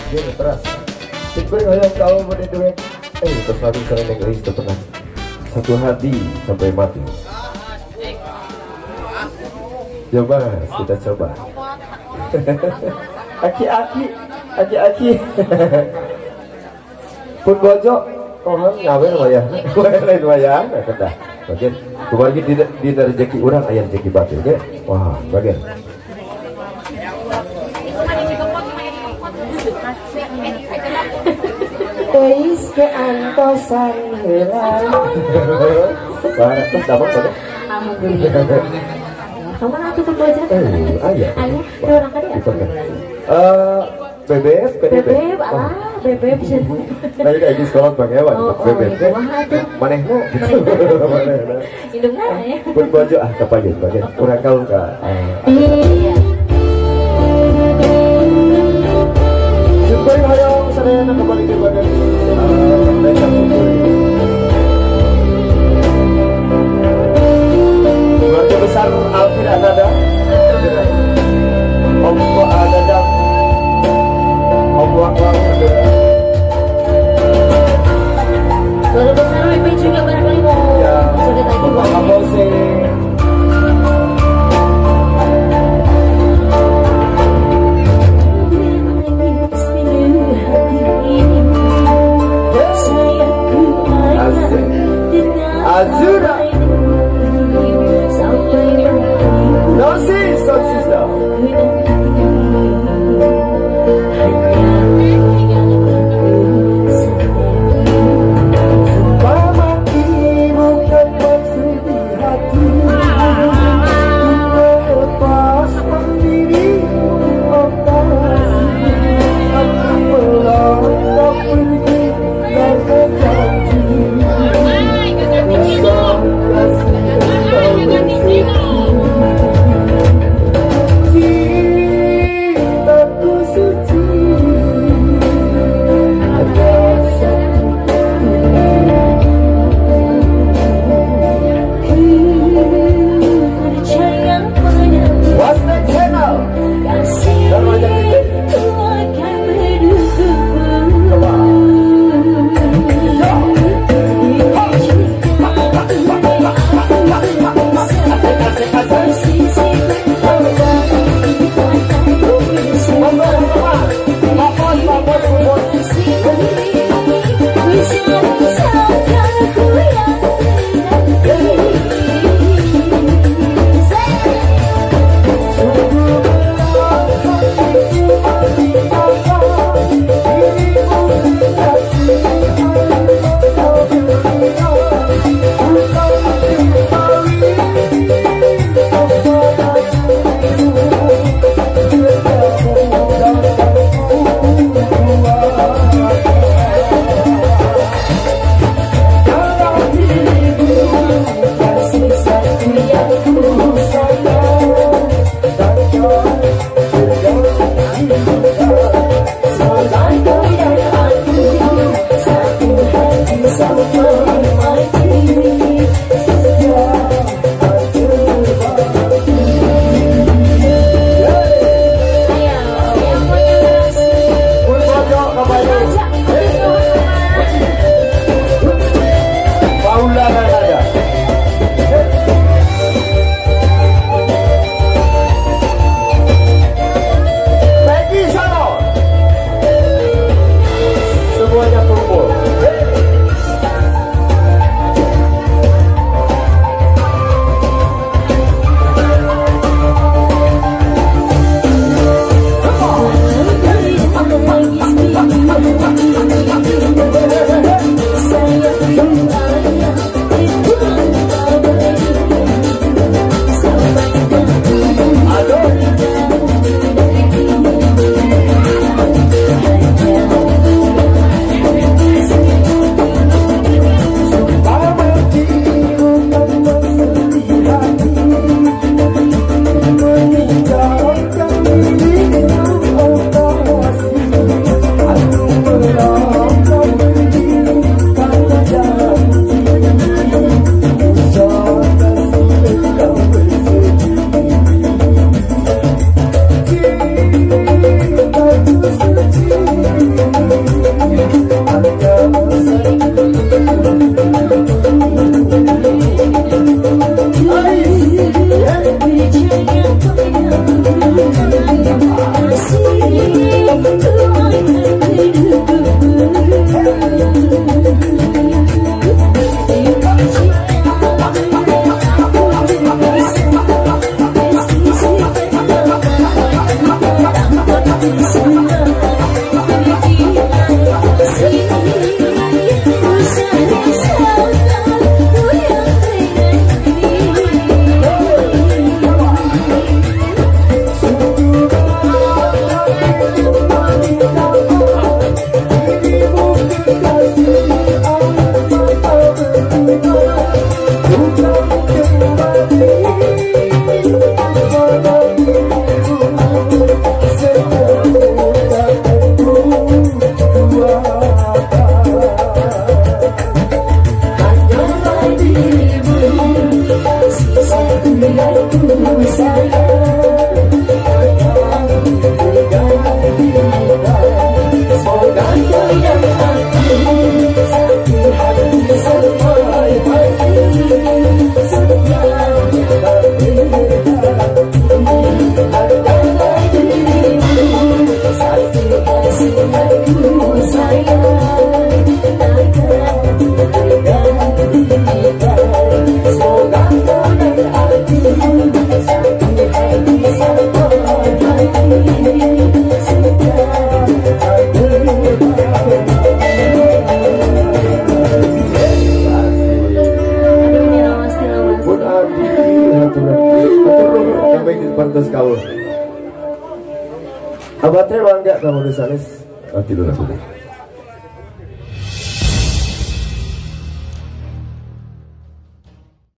Gini terus. Syukur hoyong kau bade duet. Terus lagu sareng Neng Elis teu pernah. Satu hati sampai mati. Coba kita coba. Aki-aki, aki-aki. Pun bojo, orang nyawer wayah, lain wayah, kedah. Bagian, kemarin di rezeki orang ayah rezeki batu, oke? Wah, bagian. Teis keantosan heula. Wah, terus dapat pada? Alhamdulillah. Kamu atuh pun bojo? Aya. Aya, urang ka dieu. Bebeb, PDB. Bebeb, alah, bebeb. Nah, ini di sekolah Bang Ewan, bebeb. Manehna gitu. Manehna. Indungna ya. Pun bojo ah kapayun bagian. Urang kaul ka. Iya. Syukur hoyong sadayana kembali ke badan. Keluarga besar Alvin Anada. Om Anada. Om Wang Wang. Keluarga besar WP juga barangkali mau joget lagi. Bapak Kapolsek. Azura. Nosi, sound system. Cinta Pantes kaul. Abah teh bangga kamu nusanes. Tidur aku deh.